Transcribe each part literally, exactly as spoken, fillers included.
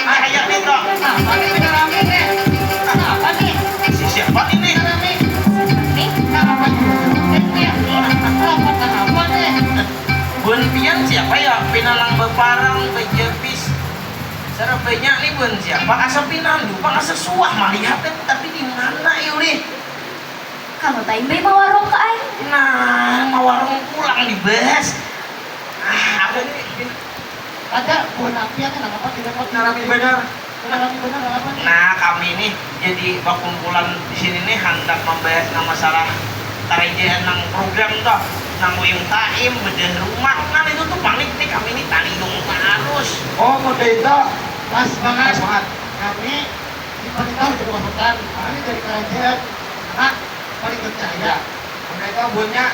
Ayo, Bito. Kenapa nih, kita rame nih? Kenapa nih? Si siapa ini? Kita rame. Nih. Kenapa? Kenapa? Kenapa nih? Bun pian siapa ya? Pina nang baparang, bajapis. Sarabanya nih bun siapa? Asa pinandu pang, asa suah malihat, tapi di mana, Yuli? Kamu tah imbah mawarung ka ai. Nah, mawarung pulang di bus. Ah, ada nih. Ada, buhan api ada nang apa tidak mau narami benar. Narami benar apa nih? Nah, kami nih jadi bakumpulan di sini nih handak membahas nang masalah karajaan nang program toh. Nang Uyung Taim, bedah rumah. Nah, itu tuh panik nih kami nih talidung tarus. Oh, muda itu. Pas banget. Pas banget. Kami di perintah udah pasukan. Kami dari kerajaan. Nah, paling percaya. Muda itu buhannya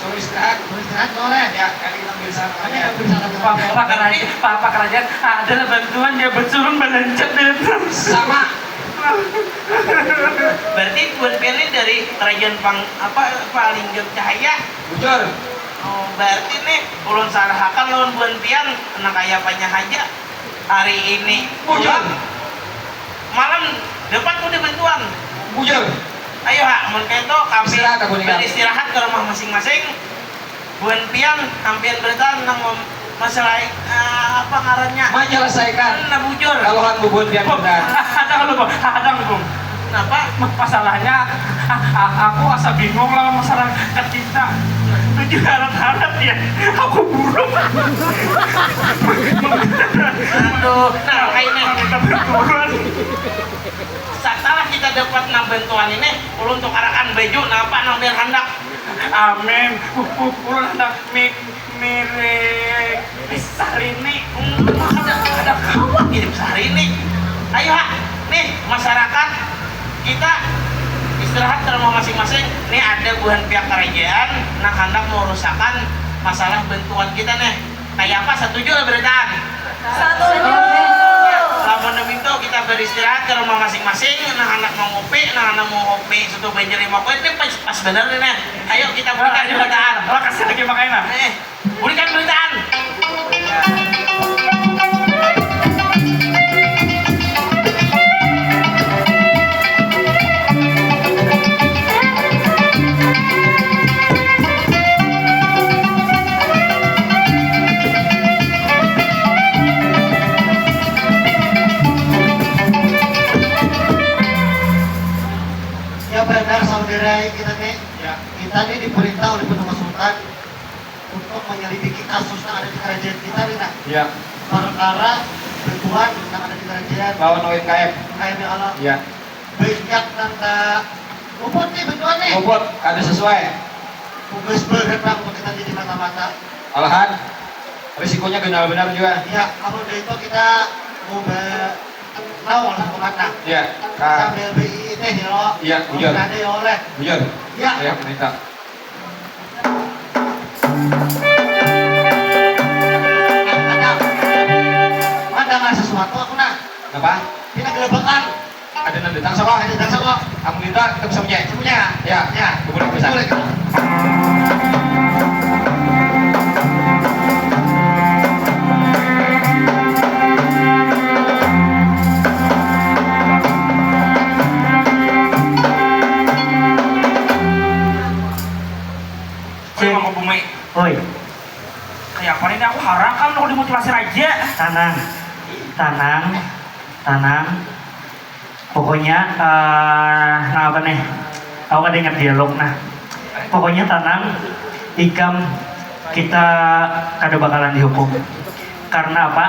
suruh istirahat. Suruh istirahat boleh. Ya, kali kita bisa. Kami nggak bisa. Pak, Pak Kerajaan, Pak, Pak Kerajaan, adalah bantuan dia bersurun balancet dia terus. Sama. Berarti buhan pian ini dari kerajaan pang apa, Palinggap Cahaya? Bujur. Oh, berarti nih ulun sarahakan lawan buhan pian, nang kaya apanya haja. Hari ini pulang, malam dapat udah bantuan. Bujur. Ayo ha, mun kaya itu kami beristirahat ke rumah masing-masing. Buhan pian, ampian bertahan nang mem-, masalah, eh, apa ngarannya? Menyelesaikan. Nah, bujur. Kaluhan bubuhan pian bertahan. Ada kalau, Bang. Ada, Bang. Kenapa? Masalahnya, a-, a-, aku asa bingung lawan masalah kacinta. Tujuh harat-harat ya. Aku buruk. Aduh, nah, kayak ini. Kita bertuan. Setelah kita dapat nang bantuan ini, ulun tukarakan baju, napa nang biar handak. Amin. U-, u-, ulun handak mi-, mirip Syahrini. Hmm, ada, ada kawan mirip Syahrini. Ayo ha, nih masyarakat, kita istirahat ke rumah masing-masing. Nih ada buhan pihak kerajaan nang handak merusakan masalah bantuan kita nih. Kaya apa, satuju lah berataan? Satuju. Lamun nang itu kita beristirahat ke rumah masing-masing, nang handak mau ngopi, nang handak mau ngopi soto banjar lima poin, ini pas, pas bener nih, nah. Ayo kita berikan berataan. Makasih lagi makanya, nah. Eh, berikan berataan. Ya benar saudara kita nih. Ya. Kita nih diperintah oleh Penduduk Sultan untuk menyelidiki kasus yang ada di kerajaan kita nih, nah. Ya. Perkara bantuan yang ada di kerajaan. Lawan U M K M. U M K M ya Allah. Ya. Banyak nang tak luput nih bantuan nih. Luput, kada sesuai. Tugas berat bang untuk kita jadi mata-mata. Alahan, risikonya ganal benar juga. Ya, kalau udah itu kita mau be-, tahu lah kemana. Ya, sambil B I teh ya lo. Ya, bujur. Ada ya oleh. Bujur. Ya. Ya, minta. Ada, ada nggak sesuatu aku nah. Apa? Kita gelebakan. Ada nang datang sama? Ada datang sama? Aku minta kita bisa punya. Punya. Ya. Ya. Boleh bisa. Boleh. Oi, Mangku Bumi. Oi. Kayak apa ini? Aku harang kan, aku dimotivasi raja. Tanang. Tanang. Tanang. Pokoknya, eh, nah apa nih? Aku kada ingat dialog, nah. Pokoknya tanang, ikam, kita kada bakalan dihukum. Karena apa?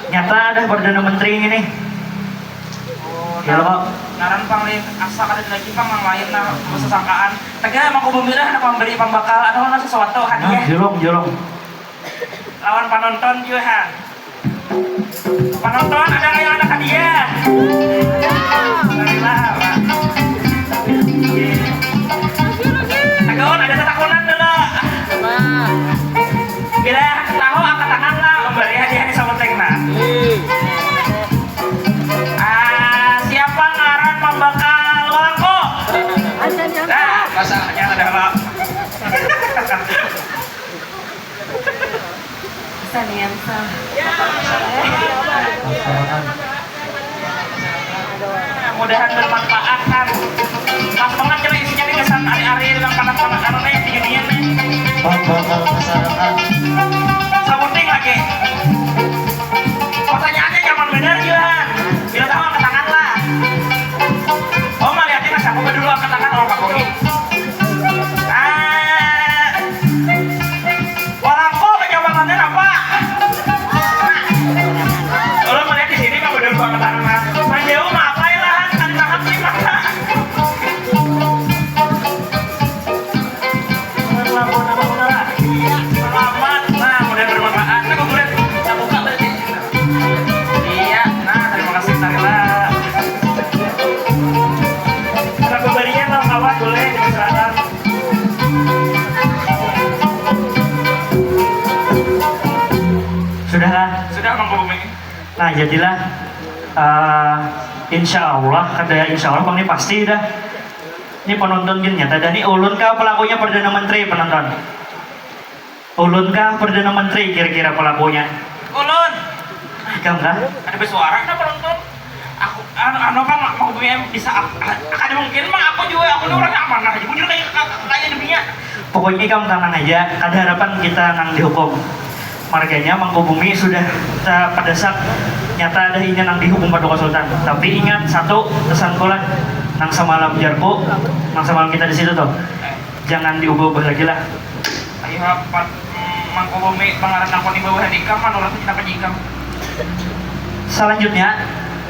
Nyata ada Perdana Menteri ini. Oh, ya, nah, lo. Ngaran pang lain, asa kada ada lagi pang nang lain, nah, bersangkaan. Tega Mangku Bumi dah, handak memberi pembakal atau sesuatu hadiah. Nah, jolong, jolong. Lawan panonton jua, ha. Penonton, ada nggak yang ada hadiah? Alhamdulillah, Pak. Agaun, ada tatakunan dulu. Bila tahu, angkat tangan lah, memberi hadiah di samping, nah. Ah, siapa ngaran pembakal walangko? Nah, pasalnya ada, Pak. Tanian sah. Mudahan bermanfaat kan. Pas banget kena isinya nih kesan ari-ari dengan panas-panas anu nih di dunia nih. Pembangunan masyarakat. Sabuting lagi. Pertanyaannya nyaman bener juga. Bila tahu angkat tangan lah. Oh, malihatnya nasi aku dulu angkat tangan, oh, Pak Bogi. Ah. Walangko kecamatannya apa? Kalau melihat di sini mah bener banget anak. Panjau mah apa ya lah? Kan banget sih mah. Selamat, nah, mudah bermanfaat. Nah, gue udah buka berarti. Iya, nah, terima kasih Sarila. Kalau kembalinya mau kawan boleh diserahkan. Sudahlah. Sudah, Mang Bumi. Nah, jadilah, eh, insya Allah, kada insya Allah, Bang, ini pasti dah. Ini penonton gini nyata dah. Ini ulun kah pelakunya, Perdana Menteri, penonton? Ulun kah Perdana Menteri kira-kira pelakunya? Ulun. Ikam kah? Ada bersuara kenapa penonton? Aku, anu, anu apa, Mang, Mang Bumi bisa, ak-, ak-, kada mungkin, Mang, aku juga, aku ni orang amanah aja, bujur kayak, kayak, kayak dunia. Pokoknya ikam tenang aja, kada harapan kita nang dihukum. Marganya Mangkubumi sudah ta-, padasak nyata ada inya nang dihukum Paduka Sultan. Tapi ingat satu pesanku lah, nang samalam jarku, nang samalam kita di situ tuh, jangan diubah-ubah lagi lah. Ayo, Pak, mm, Mangkubumi, pangaran aku ni bawahan ikam, manurut kita aja ikam. Selanjutnya,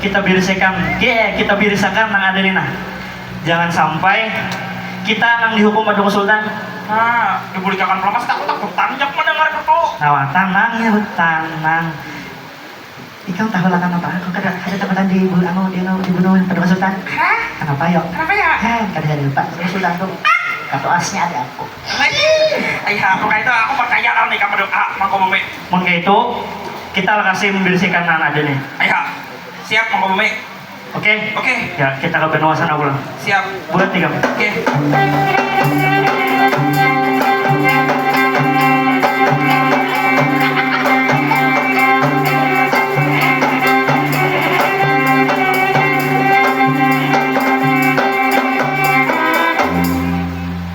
kita birisakan, ye, kita birisakan nang ada ni nah. Jangan sampai kita nang dihukum Paduka Sultan. Nah, dibulikakan pelamas, takut-takutan, jak mendengar itu. Nah, tenang ya, tenang. Ikam tahu lah kenapa? Aku kada, kada takutan di bu-, anu, di anu, dibunuh Paduka Sultan. Hah? Kenapa, yo? Kenapa ya? Heh, kada jadi lupa. Paduka Sultan tuh katuasnya ada aku. Lagi. Ayah, aku kayak itu, aku percaya lah nih kamu doa, Mangkubumi. Mun kayak itu, kita lakasi membersihkan nang ada nih. Ayah, siap, Mangkubumi. Oke? Oke. Ya, kita ke benua sana pulang. Siap. Buat tiga. Oke.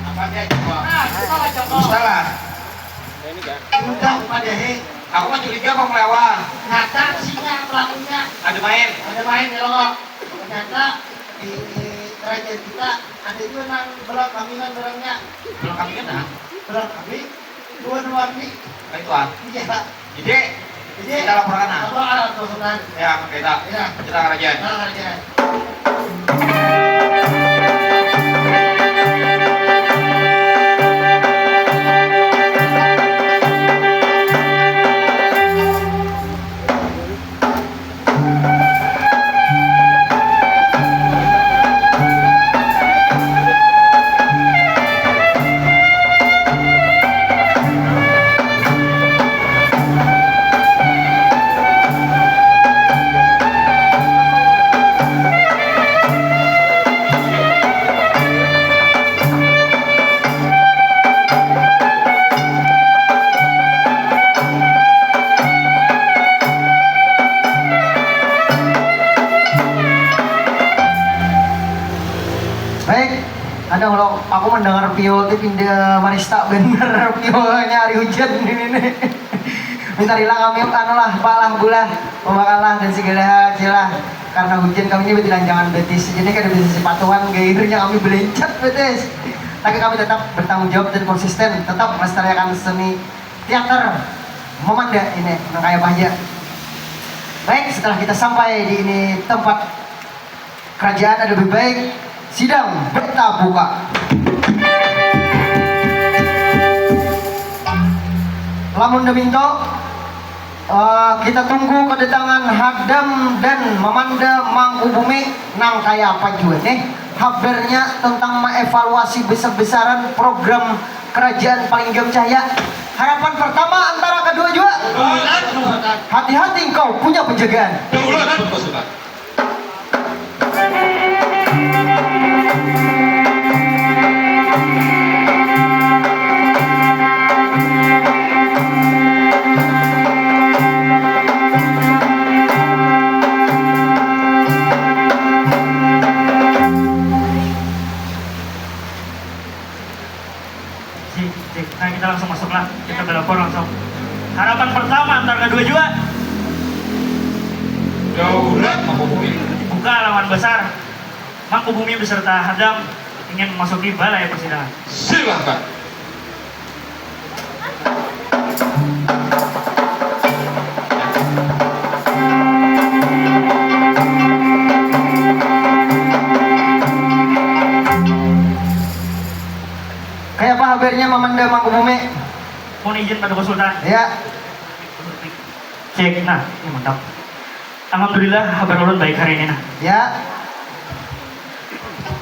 Apa dia coba? Salah. Udah, Pak Jahe. Aku mah curiga, Bang Lewa. Nyata singa pelakunya. Ada main. Ada main, ya, lo. Ternyata di kerajaan kita ada juga nang belang kambingan orangnya. Belang kambingan, nah? Belang kambing, dua warni. Nah, itu, ah. Iya. Jadi, jadi kita laporkan, nah. Laporkan, Pak Sultan. Ya, kita. Ya. Kita kerajaan. Kita kerajaan. Baik, ada kalau aku mendengar Pio itu pindah marista bener Pionya hari hujan ini nih. Minta rila kami anu lah, Pak lah, bulah, pembakalan dan segala hal aja lah. Karena hujan kami ini betilanjangan betis, jadi kada bisa sepatuan, gairnya kami belencat betis. Tapi kami tetap bertanggung jawab dan konsisten, tetap melestarikan seni teater Mamanda ini nang kaya apa aja. Baik, setelah kita sampai di ini tempat kerajaan, ada lebih baik sidang berita buka. Lamun daminto, eh, kita tunggu kedatangan Hadam dan Mamanda Mangkubumi nang kaya apa jua nih habernya tentang mengevaluasi besar-besaran program kerajaan Palinggam Cahaya. Harapan pertama antara kedua jua. Hati-hati, engkau punya penjagaan. Cek. Nah, kita langsung masuklah. Kita berlapor langsung. Harapan pertama antar kedua jua. Daulat Mangkubumi. Dibuka lawan besar. Mangkubumi beserta Hadam ingin memasuki balai persidangan. Silahkan. Kayak apa habarnya Mamanda Mangkubumi? Mohon izin Paduka Sultan. Ya. Cek, nah, ini mantap. Alhamdulillah, habar ulun baik hari ini, nah. Ya.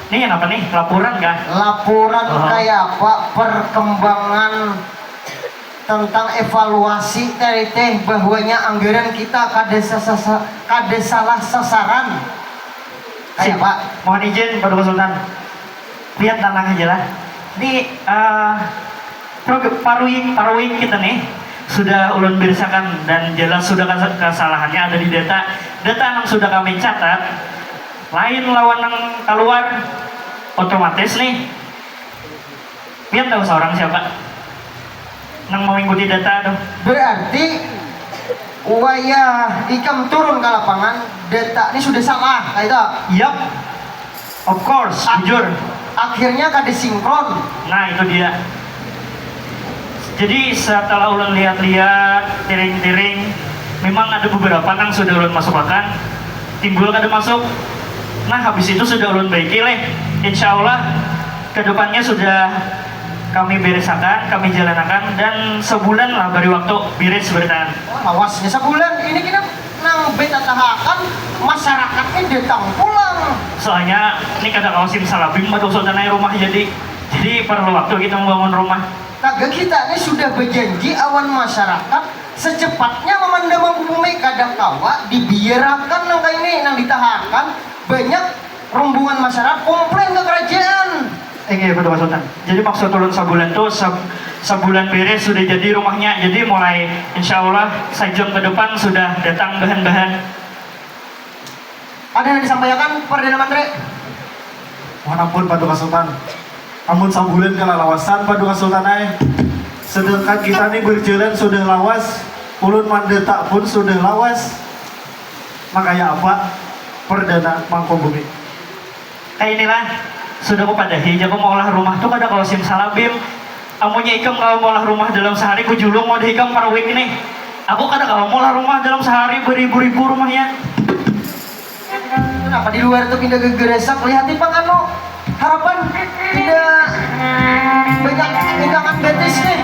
Ini yang apa nih? Laporan kah? Laporan Oh. Kayak apa perkembangan tentang evaluasi tadi teh bahwanya anggaran kita kada sasasa, kada salah sasaran. Kayak apa? Mohon izin Paduka Sultan. Pian tenang aja lah. Ini eh, prog- paruik paruik kita nih sudah ulun birisakan dan jelas sudah kes- kesalahannya ada di data. Data yang sudah kami catat lain lawan yang keluar otomatis nih. Pian tahu seorang siapa? Nang mengikuti data tuh. Berarti wayah ikam turun ke lapangan, data ini sudah salah, kayak itu. Yup. Of course, Ak- jujur. Akhirnya kada sinkron. Nah, itu dia. Jadi setelah ulun lihat-lihat, tiring-tiring, memang ada beberapa nang sudah ulun masukkan, timbul kada masuk. Nah, habis itu sudah ulun baiki leh. Insya Allah kedepannya sudah kami beresakan, kami jalanakan dan sebulan lah beri waktu biris beritaan. Wah, lawasnya sebulan. Ini kita nang betatahakan masyarakatnya datang pulang. Soalnya ini kada kawa sim salabim Paduka Sultan ai rumah jadi jadi perlu waktu kita membangun rumah. Taga kita ini sudah berjanji awan masyarakat secepatnya Mamanda Mangkubumi kada kawa dibiarakan nang kaini nang ditahakan banyak rombongan masyarakat komplain ke kerajaan. Eh, iya, Paduka Sultan. Jadi maksud ulun sabulan tuh sab- sabulan beres sudah jadi rumahnya. Jadi mulai insya Allah sajam ke depan sudah datang bahan-bahan. Ada yang disampaikan Perdana Menteri? Mohon ampun Paduka Sultan. Amun sabulan kalalawasan Paduka Sultan ai. Sedangkan kita ni berjalan sudah lawas, ulun mandata pun sudah lawas. Makanya apa? Perdana Mangkubumi. Kayak inilah, sudah ku padahi jaku maulah rumah tuh kada kawa sim salabim. Amunnya ikam kawa maulah rumah dalam sehari ku julung wadah ikam per week nih. Aku kada kawa maulah rumah dalam sehari beribu-ribu rumahnya. Kenapa di luar tuh pindah gegeresak? Lihati pang anu harapan pindah banyak undangan betis nih.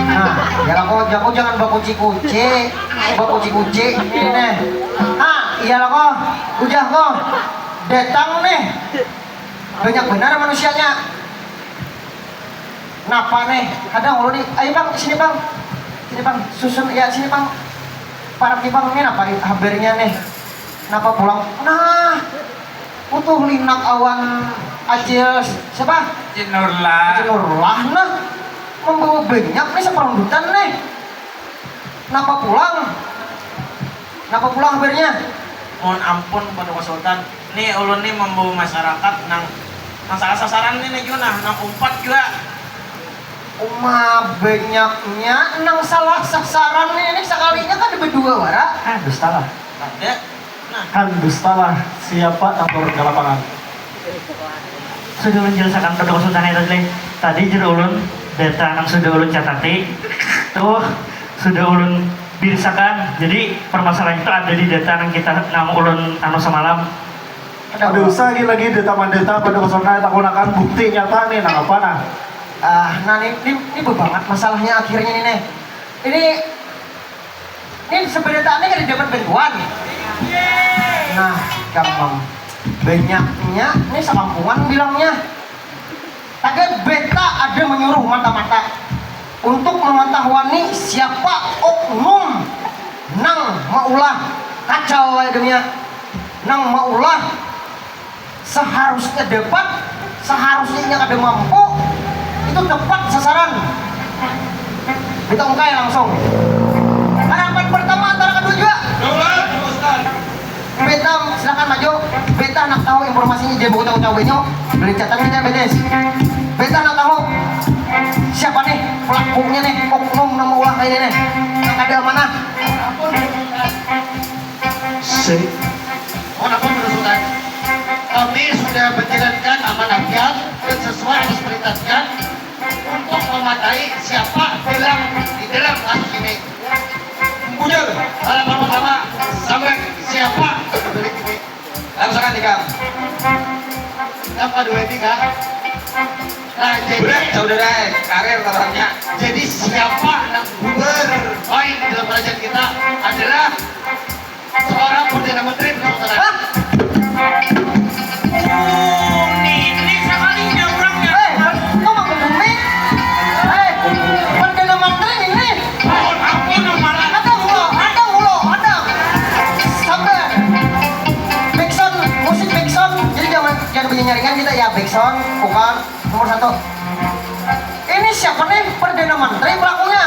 Nah, ya lah kok, jago jangan bakuci-kuci, bakuci-kuci ini nih. Ah, iya lah kok, ujah kok, datang nih, banyak benar manusianya. Napa nih? Ada ngulu nih. Ayo bang, sini bang, sini bang, susun ya sini bang, parak nih bang, ini napa habernya nih? Napa pulang? Nah, utuh linak awan acil siapa? Cinurlah. Acil Nurullah nah, membawa banyak nih seperundutan nih. Napa pulang? Napa pulang habernya? Mohon ampun Paduka Sultan. Nih ulun nih membawa masyarakat nang nang salah sasaran nih nih jua nah, nang umpat jua. Uma banyaknya nang salah sasaran nih, ini sekalinya kada berdua wara. Ah, dustalah. Ada. Nah, Kan dustalah, siapa nang turun ke lapangan? Sudah menjelaskan Paduka Sultan itu tadi. Tadi jer ulun data nang sudah ulun catati tuh sudah ulun birisakan. Jadi permasalahan itu ada di data nang kita nang ulun anu semalam. Ada usah lagi lagi data mandata Paduka Sultan, takunakan bukti nyata nih, nang apa nah? Ah, nah ini, ini, ini bebangat masalahnya akhirnya ini nih. Ini ini sebenarnya kan dapat bantuan. Nah, gampang. Banyaknya ini sekampungan bilangnya. Taga beta Ada menyuruh mata-mata untuk memantahwani siapa oknum nang maulah kacau ya dunia, nang maulah seharusnya dapat, seharusnya inya kada mampu, itu tepat sasaran. Kita ungkai langsung. Harapan pertama antara kedua juga. Beta, silakan maju. Beta nak tahu informasinya, jadi buku tahu tahu banyu. Beli catatan kita beres. Beta nak tahu siapa nih pelakunya nih, oknum nama ulah kayak ini nih. Yang ada amanah. Sik. Mohon ampun Sultan. Kami sudah menjalankan amanah Tiang dan sesuai atas perintah Tiang untuk mematai siapa bilang di dalam kasus ini. Bujur. Harapan pertama, sampai siapa berikut ini. Langsung aja kang. Siapa dua ini kang? Nah, jadi berat saudara, karir orangnya. Jadi siapa yang bermain dalam kerajaan kita adalah seorang perdana menteri bersama saudara. Hah? Ini sekalinya orangnya. Eh, kau mau bumi? Eh, perdana menteri ini. Mohon ampun amarah. Ada ulo, ada ulo, ada. Sabar. Backsound, musik backsound. Jadi jangan jangan punya nyaringan kita ya backsound, bukan nomor satu. Ini siapa nih perdana menteri pelakunya?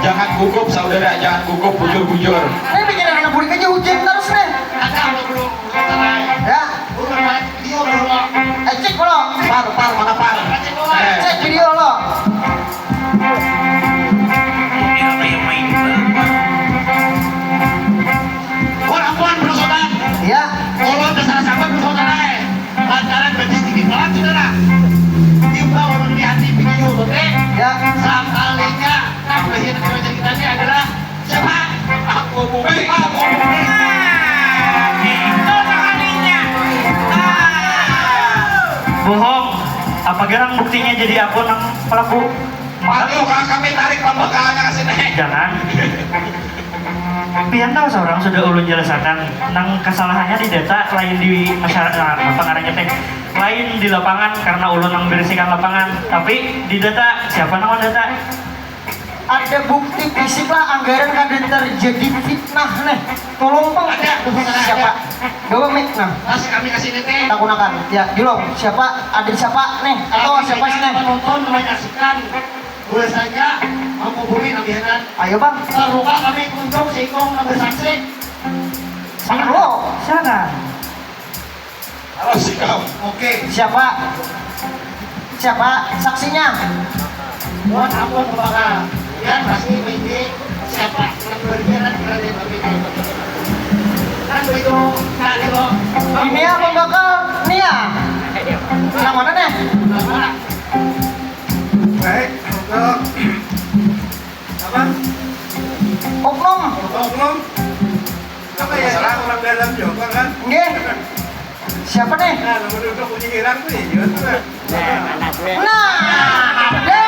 Jangan gugup saudara, jangan gugup bujur-bujur. Ini pikiran anak bulik aja hujan terus nih. Ya. Ecik bro. Par, par, mana par? Eh. Cek video lo. Walaupun berusukan. Ya. Kalau dasar sabar berusukan. Lantaran berdiri di bawah saudara. Imbau melihat di video, oke? Ya. Sekalinya, tambahin kerja kita ini adalah cepat. Aku bumi, aku bumi. Nah, itu sekalinya. Ah. Bohong. Apa garang buktinya jadi aku nang pelaku? Aduh, kami tarik pembekalnya ke sini. Jangan. Pian tahu seorang sudah ulun jelasakan nang kesalahannya di data lain di masyarakat apa ngarannya teh lain di lapangan karena ulun nang berisikan lapangan tapi di data siapa nama data ada bukti fisik lah anggaran kada terjadi fitnah nih tolong pang siapa bawa mic nah masih kami kasih nih teh takunakan ya julong siapa ada siapa nih atau siapa sih nih penonton menyaksikan bahwasanya mampu bumi nabihanan ayo bang terbuka kami kunjung singkong nang bersaksi Halo, siapa? Halo, sikap. Oke. Siapa? Siapa saksinya? Buat ampun kepala. Yang pasti ini siapa? Yang berjalan berada di bumi. Kan begitu. Nah, gitu. Ini apa bakal Nia? Yang mana nih? Baik, untuk apa? Oknum. Oknum. Apa ya? Salah orang dalam juga kan? Nggih. Siapa nih? Nah, nomor duduk punya hirang tuh ya juga tuh. Nah, ada.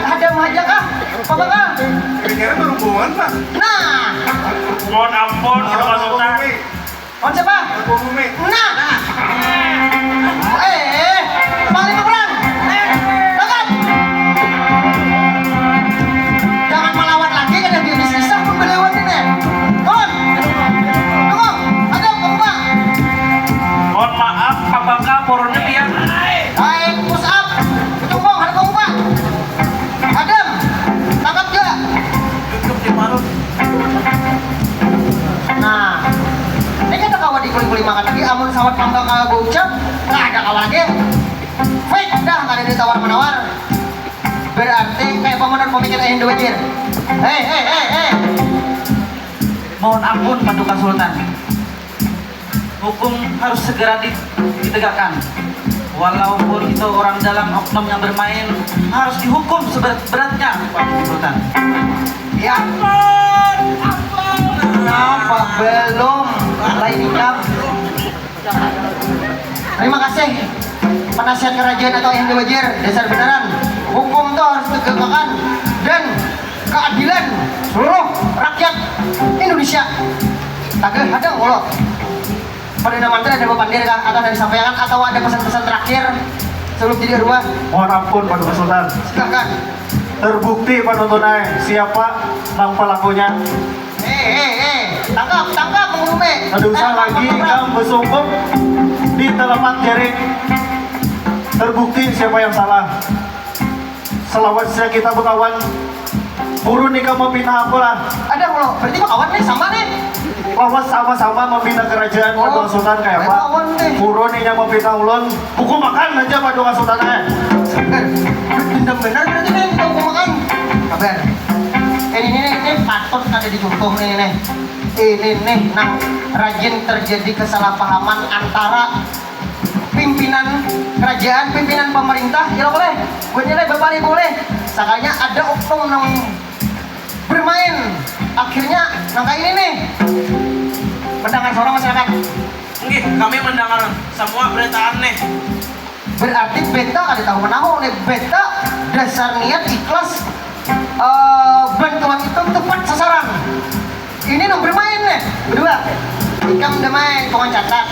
Ada aja kah? Apa kah? Kira-kira berhubungan pak? Nah. Mohon ampun, Pak Sultan. Lawan siapa? Nah. Eh, eh. Panglima perang. Lawan. Jangan melawan lagi kada biar disisah pun belawan ini. Lawan. Tunggu. Ada apa? Mohon maaf, apakah pornya pian? Hai, push up. Tunggu, ada apa? Adam, tangkap ja. Duduk di parut. Nah, ini kita kawa dikuli-kuli makan lagi. Amun sawat panggang kawa baucap, nggak ada kawa lagi. Fake dah, nggak ada ditawar menawar. Berarti kayak pemenang pemikiran Indo Wajir. Hei, hei, hei, hei. Mohon ampun, Paduka Sultan. Hukum harus segera ditegakkan. Walaupun itu orang dalam oknum yang bermain harus dihukum seberat-beratnya. Tuntutan. Ya. Apa belum? Lain ikam. Terima kasih penasihat kerajaan atau yang wajar dasar benaran hukum itu harus ditegakkan dan keadilan seluruh rakyat Indonesia. Tagah hadang ulo. Pada nang mantan ada bapandir kah? Atau ada disampaikan? Atau ada pesan-pesan terakhir sebelum jadi aruah? Mohon ampun, Paduka Sultan. Silakan. Terbukti panonton ai, siapa nang pelakunya. Eh, eh, eh. Tangkap, tangkap, Bang Rume. Kada usah lagi ikam besumpung di telapak jari. Terbukti siapa yang salah. Selawasnya kita bekawan. Purun ikam mempinah aku lah. Ada kalau berarti bekawan nih sama nih. Lawas sama-sama membina kerajaan oh, Paduka Sultan kayak apa? Lawan nih. Purun inya mempinah ulun. Hukum makan aja Paduka Sultan eh. Dendam benar berarti nih kita hukum makan. Kabar. Eh, ini nih ini patut ada dicontoh nih nih. Ini nih nang rajin terjadi kesalahpahaman antara pimpinan kerajaan, pimpinan pemerintah, ya boleh, buatnya lah bapak boleh. Sakanya ada oknum nang bermain, akhirnya nang kayak ini nih. Mendengar suara masyarakat. Nggih, kami mendengar semua beritaan nih. Berarti beta kada tahu menahu nih, beta dasar niat ikhlas eh, bantuan itu tepat sasaran. Ini nang bermain nih, berdua. Ikam damai, tukang catat.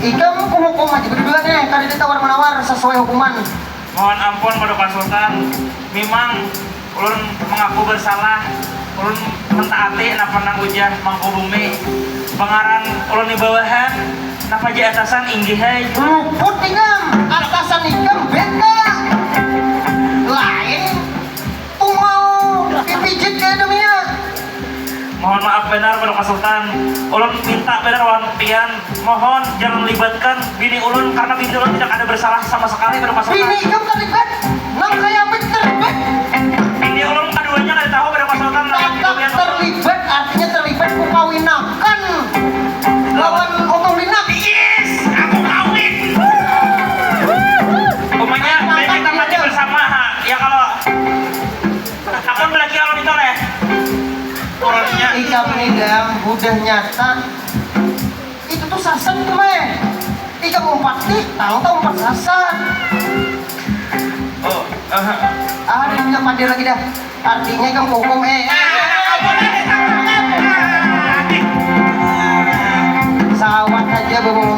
Ikam kuhukum aja berdua nih, kada ditawar menawar sesuai hukuman. Mohon ampun Paduka Sultan, memang ulun mengaku bersalah, ulun mentaati napa nang ujah Mangku Bumi. Pengaran ulun di bawahan, napa ja atasan inggih hai. Luput ikam, atasan ikam beta. Lain tungau dipijit kayak dunia. Mohon maaf benar Paduka Sultan. Ulun minta benar wan pian. Mohon jangan libatkan bini ulun karena bini ulun tidak ada bersalah sama sekali Paduka Sultan. Bini ikam terlibat, nang kaya apa terlibat? Bini ulun kaduanya kada tahu Paduka Sultan. Kata terlibat artinya terlibat kukawinakan lawan Utuh Linak. Yes, aku kawin. Pokoknya kita mati bersama ha. Ya kalau Aku lagi kalau itu leh. Orangnya ikam nih dam, udah nyata. Itu tuh sasat tuh meh. Ikam umpat nih, tahu tahu umpat sasat. Oh, uh, ah, dia bilang pandir lagi dah. Artinya ikam hukum eh. Sawat aja bawa